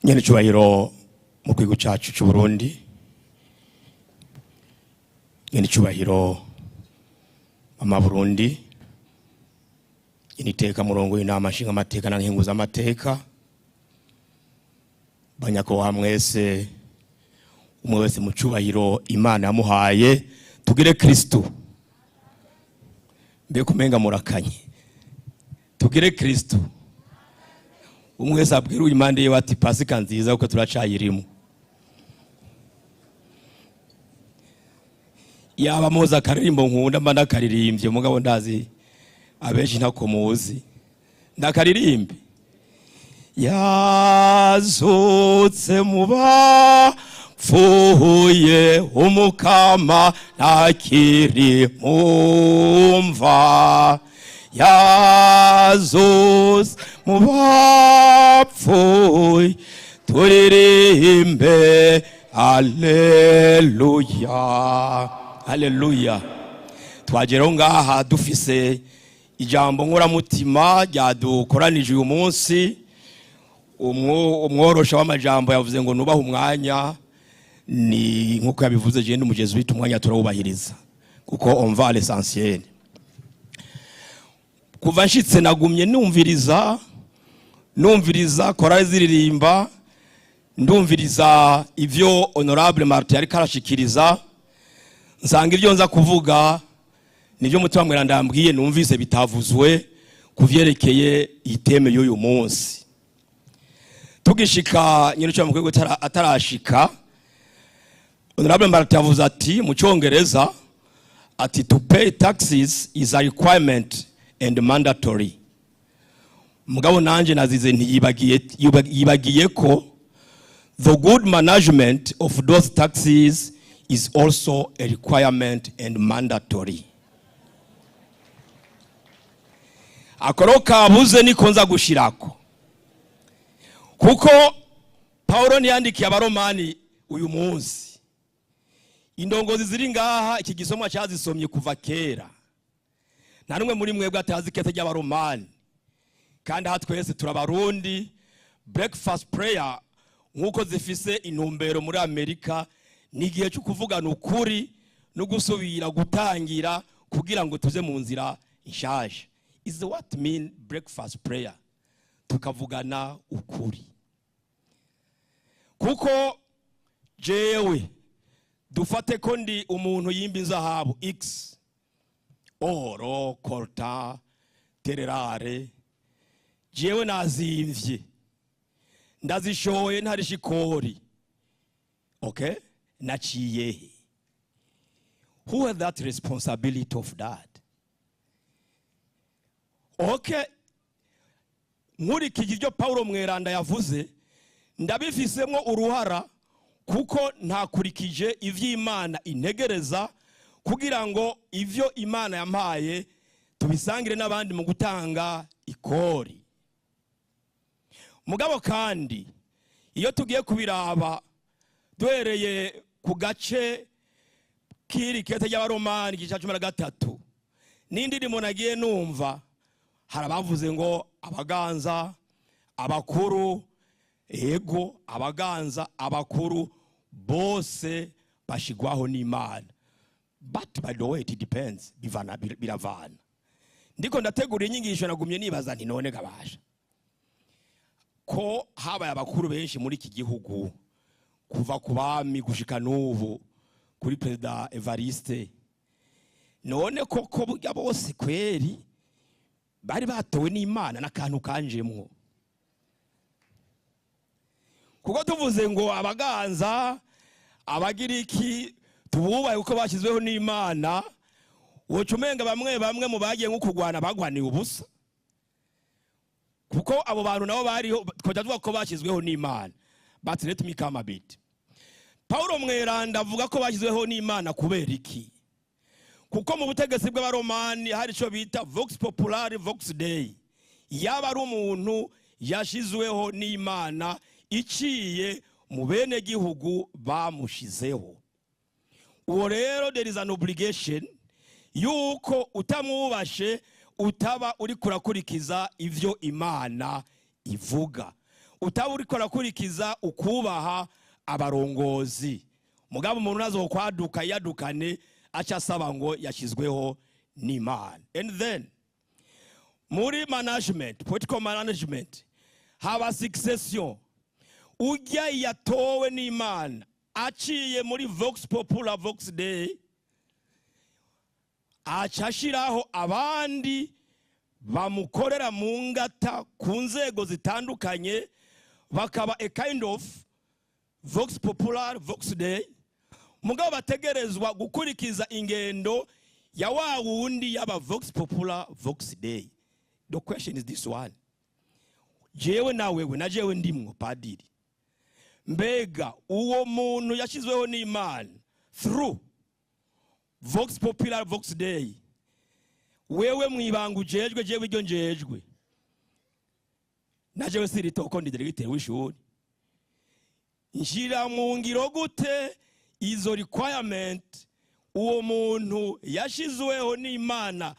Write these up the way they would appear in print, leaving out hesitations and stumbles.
Nyenicubahiro mu gihugu cyacu cy'u Burundi, nyenicubahiro mama Burundi, nyeniteka murongo w'inama nshingamateka na nkenguzamateka, banyakubahwa mwese, umwe wese mu cubahiro Imana yamuhaye, tugire Kristu. Mbega umenga murakanye! Tugire Kristu. Umwe wese abwira uyu impande yiwe ati: "Pasika nziza," kuko turacayirimo. Yaba muzi akaririmbo nkunda, mba ndakaririmbye, mugabo ndazi abenshi ntako muzi. Ndakaririmbe: "Yazutse mu bapfuye, Umukama ntakiri mumva. Yazutse mu bapfuye, turirimbe aleluya, aleluya." Twageraho ngaha dufise ijambo nkoramutima ryadukoranije uyu munsi. Umworosha w'amajambo yavuze ngo nubahe umwanya. Ni nkuko yabivuze, je ndi umujesuite, umwanya turawubahiriza kuko on va à l'essentiel. Kuva nshitse nagumye numviriza, numviriza korali ziririmba, ndumviriza ivyo honorable Martin ariko arashikiriza, nsanga ibyo nza kuvuga nibyo Mutima Mweranda yambwiye numvise bitavuzwe ku vyerekeye i thème y'uyu munsi. Tugishika, nyiricyo mu atarashika, honorable Martin yavuze ati mu Cyongereza ati: "To pay taxes is a requirement and mandatory." Mugabo nanje nazize ntiyibagiye, yibagiye ko the good management of those taxes is also a requirement and mandatory. Akoro kabuze niko nza gushirako, kuko Paulo ntiyandikiye Abaromani uyu munsi. Indongozi ziri ngaha iki gisomwa cyazisomye kuva kera. Nta n'umwe muri mwebwe atazi ikete ry'Abaromani, kandi aha twese turabarundi. Breakfast prayer, nk'uko zifise intumbero muri Amerika, ni igihe cyo kuvugana ukuri no gusubira gutangira kugira ngo tuze mu nzira inshaje. Is what mean breakfast prayer, tukavugana ukuri. Kuko jewe, dufate ko ndi umuntu yimba inzahabu x, or coltan, terres rares, jewe nazimvye, ndazishoye, ntarisha ikori, okay, naciye he? Who has that responsibility of that? Okay, nkurikije ibyo Paulo Mweranda yavuze, ndabifisemo uruhara kuko ntakurikije ivy'Imana integereza kugira ngo ivyo Imana yampaye tubisangire n'abandi mu gutanga ikori. Mugabo kandi iyo tugiye kubiraba duhereye ku gace k'iri kete ry'Abaromani, igice cya 13, n'indirimbo nagiye numva, hari abavuze ngo abaganza, abakuru. Ego, abaganza, abakuru bose bashigwaho n'Imana. But by the way, it depends, bivana, biravana. Ndiko ndategura inyigisho, nagumye nibaza nti: "None gabasha ko habaye abakuru benshi muri iki gihugu, kuva ku bami gushika n'ubu kuri Perezida Evariste, none koko burya bose kweri bari batowe n'Imana?" N'akantu kanjemwo, kuko tuvuze ngo abaganza, abagiriki, tububaye kuko bashyizweho n'Imana, woca umenga bamwe bamwe mu bagiye nko kurwana bagwaniye ubusa, kuko abo bantu nabo bariho twajya tuvuga ko bashyizweho n'Imana. But let me come a bit. Paulo Mweranda avuga ko bashyizweho n'Imana kubera iki? Kuko mu butegetsi bw'Abaromani hari icyo bita vox populi vox Dei. Yaba ari umuntu yashyizweho n'Imana iciye mu bene gihugu bamushizeho, uwo rero there is an obligation yuko utamwubashe utaba uri kurakurikiza ivyo Imana ivuga. Utaba uriko urakurikiza ukubaha abarongozi. Mugabo umuntu nazokwaduka yadukane aca asaba ngo yashyizweho n'Imana. And then muri management, political management, haba succession. Ujya yatowe n'Imana aciye muri vox populi vox Dei, aca ashiraho abandi bamukorera mu ngata ku nzego zitandukanye, bakaba a kind of vox populi vox Dei, mugabo bategerezwa gukurikiza ingendo ya wa wundi yaba vox populi vox Dei. The question is this one: jewe na wewe na jewe ndimwo padiri, mbega uwo muntu yashyizweho n'Imana through vox populi vox Dei, wewe mwibanga ujejwe, jewe iryo njejwe, na jewe siritoko ndi diregiteri w'ishuri, nshyira mu ngiro gute izo requirement uwo muntu yashyizweho n'Imana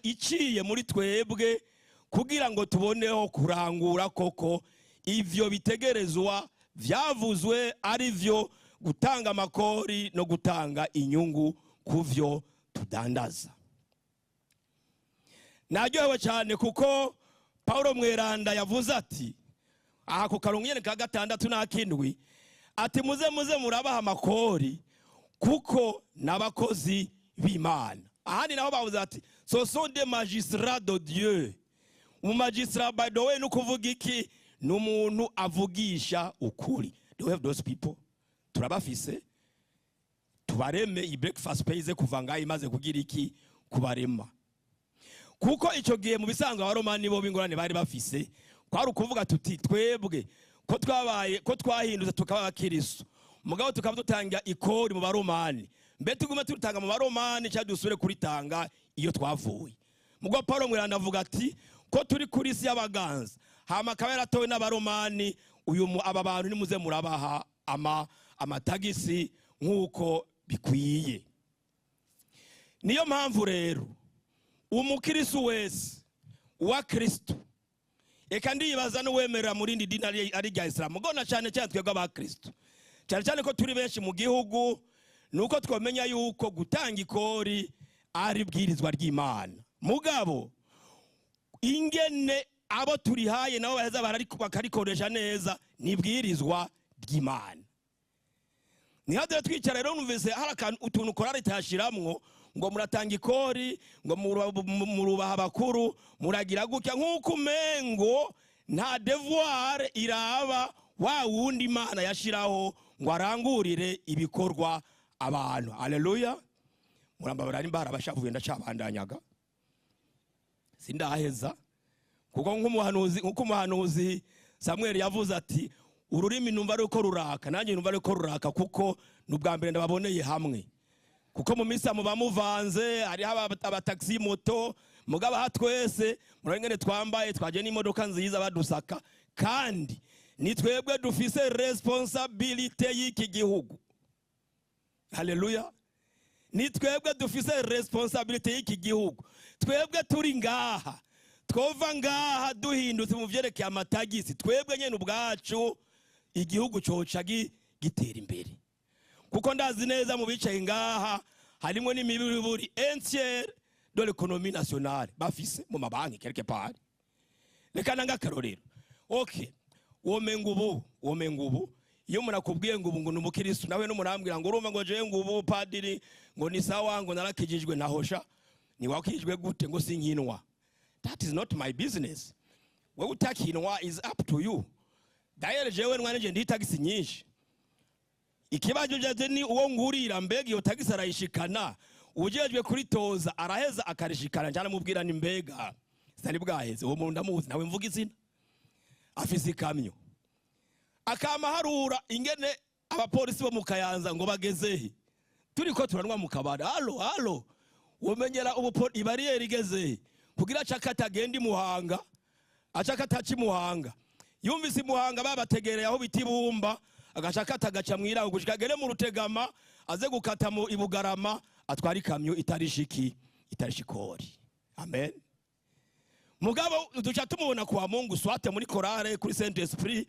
iciye muri twebwe, kugira ngo tuboneho kurangura koko ivyo bitegerezwa vyavuzwe, ari vyo gutanga amakori no gutanga inyungu ku vyo tudandaza? Naryohewe cyane kuko Paulo Mweranda yavuze ati aha ku karongo nyene ka gatandatu n'akindwi, ati muze muze murabaha amakori kuko n'abakozi b'Imana. Ahandi naho bavuze ati ce sont des magistrats de Dieu. Umumagistrat, by the way, ni ukuvuga iki? Ni umuntu avugisha ukuri. Do we have those people? Turabafise? Tubareme. Iyi breakfast pays kuva ngaho imaze kugira iki? Kubarema. Kuko icyo gihe mu bisanzwe Abaromani bo b'ingorane bari bafise kwari ukuvuga tuti twebwe ko twabaye, ko twahindutse tukaba abakiristo, mugabo tukaba dutanga ikori mu Baromani, mbe tugume turutanga mu Baromani cyangwa dusubire kuritanga iyo twavuye? Mugabo Paul Mweranda avuga ati ko turi kuri isi y'abaganza, hama akaba yaratowe n'Abaromani, uyu aba bantu nimuze murabaha amatagisi nk'uko bikwiye. Niyo mpamvu rero umukirisu wese wa Kristo, eka ndibaza n'uwemerera mu rindi dini ari rya Isilamu, ngo na cyane cyane twebwe abakristo, cyane cyane ko turi benshi mu gihugu, nuko twamenya yuko gutanga ikori ari ibwirizwa ry'Imana, mugabo ingene abo turihaye nabo baheza bakarikoresha neza nibwirizwa ry'Imana. Ntihadire twicara rero numvise hari akantu utuntu korari itashiramwo ngo muratanga ikori, ngo murubaha abakuru, muragira gutya, nk'uko umengo nta devoir iraba wa wundi Imana yashiraho ngo arangurire ibikorwa abantu. Haleluya! Murambabara nimba hari abashavuye, ndacabandanyaga, sindaheza, kuko nk'uko umuhanuzi Samuel yavuze ati ururimi numva ari uko ruraka, nanjye numva ari uko ruraka, kuko ni ubwa mbere ndababoneye hamwe. Kuko mu misa muba muvanze, hariho abatagisi moto, mugabo aha twese murabona ingene twambaye, twaje n'imodoka nziza badusaka, kandi ni twebwe dufise responsabilité y'iki gihugu. Haleluya! Ni twebwe dufise responsabilité y'iki gihugu. Twebwe turi ngaha, twova ngaha duhindutse mu vyerekeye amatagisi, twebwe nyene ubwacu igihugu coca gitera imbere. Kuko ndazi neza mu bicaye ngaha harimo n'imibiri un tiers de l'économie nationale bafise mu mabanki quelque part. Reka nanga akarorero. Okay, womenga ubu iyo umuntu akubwiye ngo ubu ngo ni umukiristo, nawe n'umurambwira ngo urumva ngo jewe ngo ubu padiri ngo ni sawa, ngo narakijijwe, nahosha ni wakijijwe gute? Ngo sinkinwa. That is not my business. Wewe utakinwa is up to you. D'ailleurs jewe nwanije ndi taxi nyinshi. Ikibazo byaje ni uwo ngurira, mbega iyo tagisi arayishikana? Ujejwe kuritoza araheza akarishikana? Njana mubwira ni mbega sitari bwaheze. Uwo muntu ndamuzi, nawe mvuga izina, afise ikamyo, akama harura ingene abapolisi bo mu Kayanza ngo bagezehe turiko turanwa mu kabari. Allo, allo, womenyera ubu ibariyeri igezehe kugira acakata agenda imuhanga, acakata aca imuhanga, yumvise imuhanga babategereye aho bita ibumba, agacakata agaca mw'irango gushika agere mu Rutegama, aze gukata mu Ibugarama, atwara ikamyo itarishiki itarishikori. Amen. Mugabo duca tumubona kwa Mungu, soit muri chorale kuri Saint Esprit.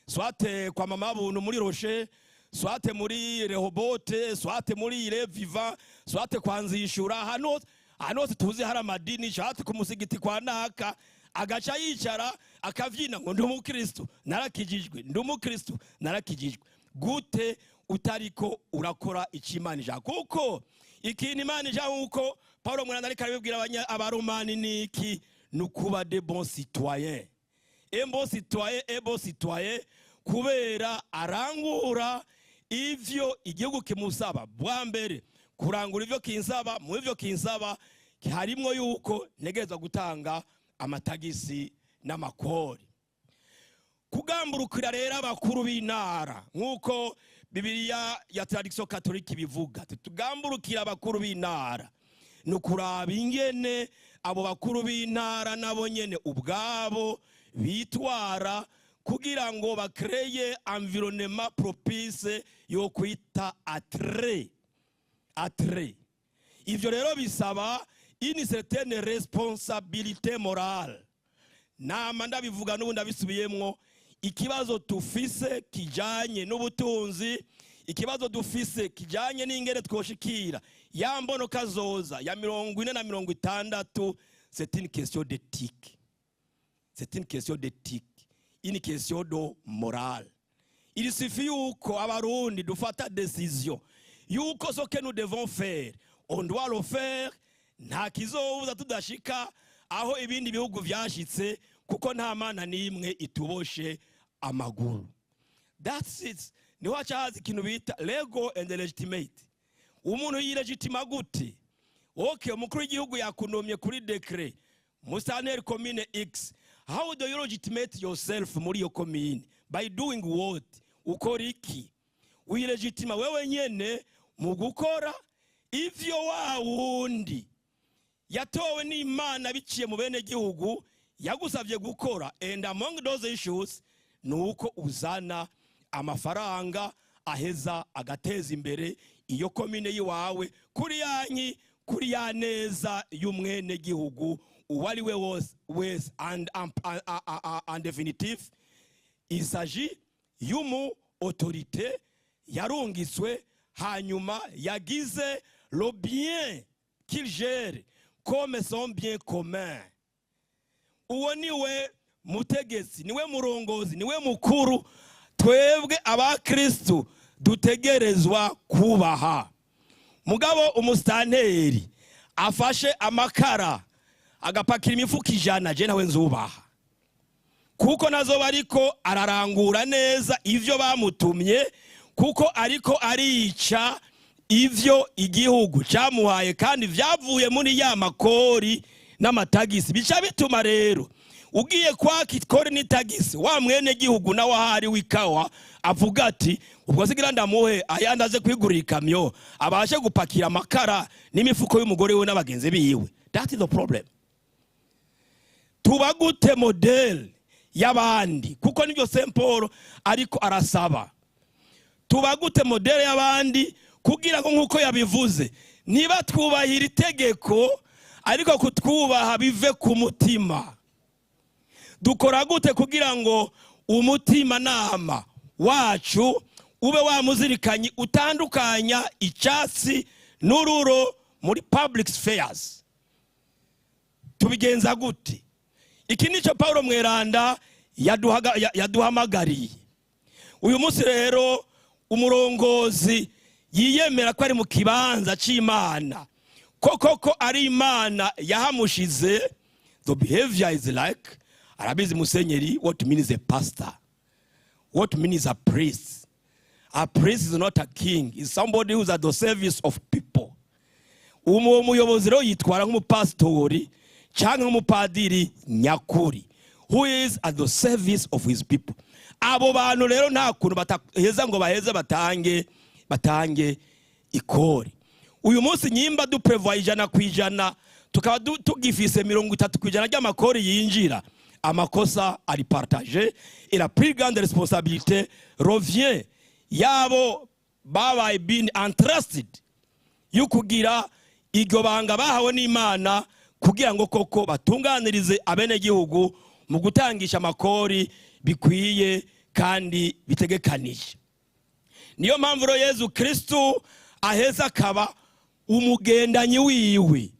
Soit kwa Mama Buntu muri Rocher, soit muri Rehobote, soit muri Ire Viva, soit kwa Nzishura, ahantu hose, ahantu hose tuzi hari amadini, soit ku musigiti kwa naka, agaca yicara akavyina ngo ndi umukristo, narakijijwe, ndi umukristo, narakijijwe. Gute utariko urakora icyo Imana ishaka? Kuko ikintu Imana ishaka, nkuko Paul Mweranda ariko arabibwira Abaromani, ni iki? Ni ukuba de bons citoyens. Un bon citoyen est bon citoyen kubera arangura ivyo igihugu kimusaba. Bwa mbere kurangura ivyo kinsaba, mu ivyo kinsaba harimwo yuko ntegerezwa gutanga amatagisi n'amakori. Kugamburukira rero abakuru b'intara, nk'uko Bibiliya ya tradition catholique ibivuga, tugamburukira abakuru b'intara, ni ukuraba ingene abo bakuru b'intara nabo nyene ubwabo bitwara kugira ngo bakreye environnement propice yo kwita attrait. Ivyo rero bisaba une certaine responsabilité morale. Nama ndabivuga, n'ubu ndabisubiyemwo: ikibazo tufise kijanye n'ubutunzi, ikibazo dufise kijanye n'ingene twoshikira ya mbono kazoza ya 40 na 60, c'est une question d'éthique, c'est une question d'éthique, une question de morale. Il suffit yuko Abarundi dufata décision yuko ce que nous devons faire, on doit le faire. Nta kizobuza tudashika aho ibindi bihugu vyashitse, kuko nta mana n'imwe ituboshe amaguru. That's it. Niho haca haza ikintu bita legal and legitimate. Umuntu yilegitima gute? Okay, umukuru w'igihugu yakunomye kuri décret musitanteri commune X. How do you legitimate yourself muri iyo commune? By doing what? Ukora iki? Wilegitima wewe nyene mu gukora ivyo wa wundi yatowe n'Imana biciye mu bene gihugu yagusabye gukora. And among those issues ni uko uzana amafaranga aheza agateza imbere iyo komine y'iwawe, kuri yanki, kuri ya neza y'umwene gihugu uwo ari we wese. And en définitive, il s'agit y'umu autorité yarungitswe, hanyuma yagize le bien qu'il gère comme son bien commun. Uwo niwe mutegetsi, niwe murongozi, niwe mukuru twebwe abakristu dutegerezwa kubaha. Mugabo umusitanteri afashe amakara agapakira imifuka 100, je nawe nzubaha, kuko nazoba ariko ararangura neza ivyo bamutumye, kuko ariko arica ivyo igihugu cyamuhaye kandi vyavuye muri ya makori n'amatagisi. Bica bituma rero ugiye kwaka ikori n'itagisi wa mwene gihugu, nawe ahari w'ikawa avuga ati: "Ubwo sigira ndamuhe ayandi aze kwigurira ikamyo, abashe gupakira amakara n'imifuko y'umugore we n'abagenzi biwe." That is the problem. Tuba gute modèle y'abandi? Kuko nibyo Saint Paul ariko arasaba. Tuba gute modèle y'abandi kugira ngo, nk'uko yabivuze, niba twubahira itegeko ariko kutwubaha bive ku mutima? Dukora gute kugira ngo umutima nama wacu ube wamuzirikanye, utandukanya icyatsi n'ururo muri public spheres? Tubigenza gute? Iki nicyo Paul Mweranda yaduhamagariye uyu munsi. Rero umurongozi yiyemera ko ari mu kibanza cy'Imana, ko koko ari Imana yahamushize, the behavior is like, arabizi musenyeri, what means a pastor, what means a priest. A priest is not a king, is somebody who's at the service of people. Uwo muyobozi rero yitwara nk'umupasitori cyangwa nk'umupadiri nyakuri who is at the service of his people. Abo bantu rero nta kuntu bataheza ngo baheze batange ikori. Uyu munsi nyimba duprevoya 100%, tukaba tugifise 30% ry'amakori yinjira, amakosa ari partagé et la plus grande responsabilité revient yabo babaye been entrusted yo kugira iryo banga bahawe n'Imana, kugira ngo koko batunganirize abenegihugu mu gutangisha amakori bikwiye. Kandi bitegekanije. Niyo mpamvu rero Yezu Kristu aheza akaba umugendanyi wiwe.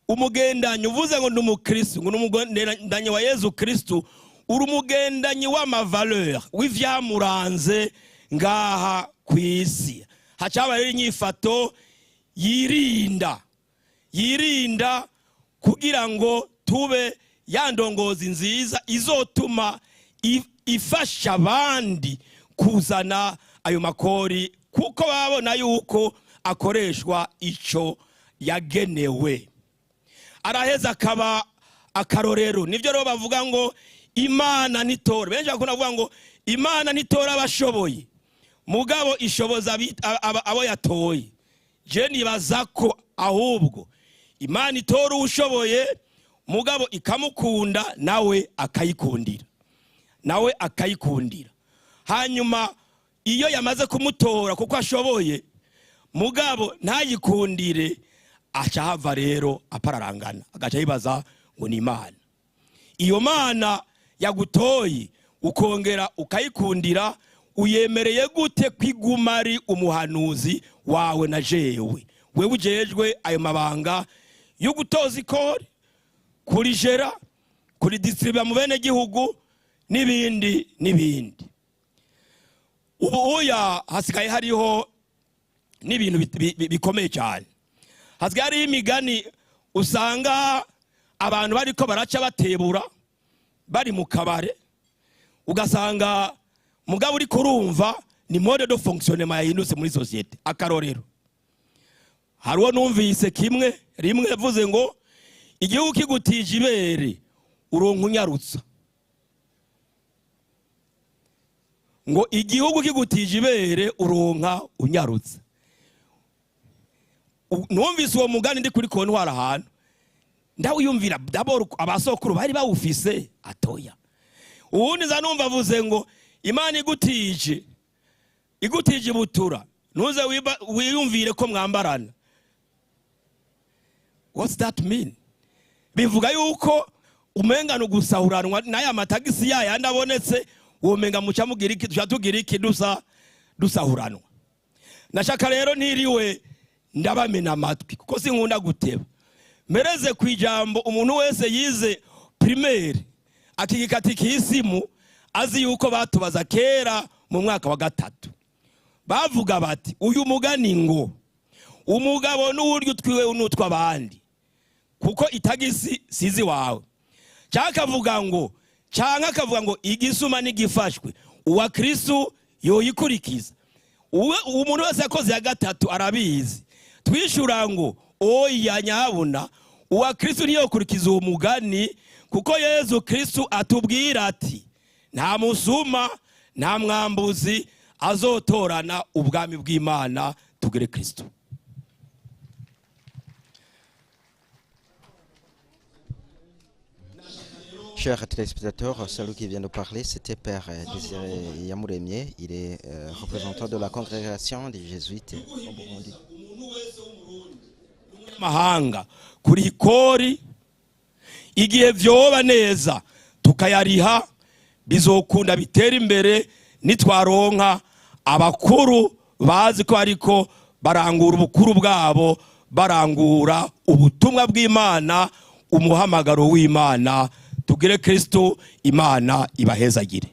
Umugendanyi, uvuze ngo ndi umukristu, ngo ni umugendanyi wa Yezu Kristu, uri umugendanyi w'ama valeurs, w'ivyamuranze ngaha ku isi. Hacaba rero inyifato yirinda, yirinda kugira ngo tube ya ndongozi nziza izotuma ifasha abandi kuzana ayo makori, kuko babona yuko akoreshwa ico yagenewe. Araheza akaba akarorero. Nibyo rero bavuga ngo Imana ntitora. Benshi bakunda kuvuga ngo Imana ntitora abashoboye, mugabo ishoboza abo yatoye. Je nibaza ko ahubwo Imana itora uwushoboye, mugabo ikamukunda, nawe akayikundira, nawe akayikundira. Hanyuma iyo yamaze kumutora kuko ashoboye, mugabo ntayikundire, aca hava rero apararangana, agaca yibaza ngo ni Imana. Iyo Mana yagutoye ukongera ukayikundira, uyemereye gute kwiguma ari umuhanuzi wawe na jewe, wewe ujejwe ayo mabanga yo gutoza ikori, kurijera, kuridistribuya mu bene gihugu n'ibindi n'ibindi? Ubu uya hasigaye hariho n'ibintu bikomeye cyane. Hasigaye hariho imigani usanga abantu bariko baraca batebura bari mu kabare, ugasanga mugabo uri kurumva ni mode de fonctionnement yahindutse muri société. Akarorero, hariho numvise kimwe rimwe yavuze ngo igihugu kigutije ibere uronka unyarutsa, ngo igihugu kigutije ibere uronka unyarutsa. Numvise uwo mugani ndi kuri kontwari ahantu, ndawiyumvira. D'abord abasokuru bari bawufise atoya. Uwundi nza numva avuze ngo Imana igutije ibutura, ntuze wiyumvire ko mwambarana. What's that mean? Bivuga yuko umenga ni ugusahuranwa n'aya matagisi yayandi abonetse, womenga muca mugira iki, duca tugira iki, dusa dusahuranwa. Nashaka rero ntiriwe ndabamena amatwi, kuko sinkunda guteba, mereze ku ijambo umuntu wese yize primaire akiga katikisimu azi yuko batubaza kera mu mwaka wa gatatu. Bavuga bati uyu mugani ngo umugabo n'uwurya utwiwe n'utw'abandi, kuko itagisi sizi wawe. Cyangwa akavuga ngo, cyangwa akavuga ngo igisuma n'igifashwe uwa Kristu yoyikurikiza. Umuntu wese yakoze ya gatatu arabizi. Twishura ngo oya nyabuna, uwa Kristu ntiyokurikiza uwo mugani, kuko Yezu Kristu atubwira ati nta musuma, nta mwambuzi azotorana ubwami bw'Imana. Tugere Kristu. Chers téléspectateurs, celui qui vient de parler, c'était Père Désiré Iyamuremye. Il est représentant de la congrégation des Jésuites au Burundi. Mahanga kuri ikori, igihe vyoba neza tukayariha, bizokunda bitera imbere nitwaronka abakuru bazi ko ariko barangura ubukuru bwabo, barangura ubutumwa bw'Imana, umuhamagaro w'Imana. Tugire Kristo. Imana ibahezagire.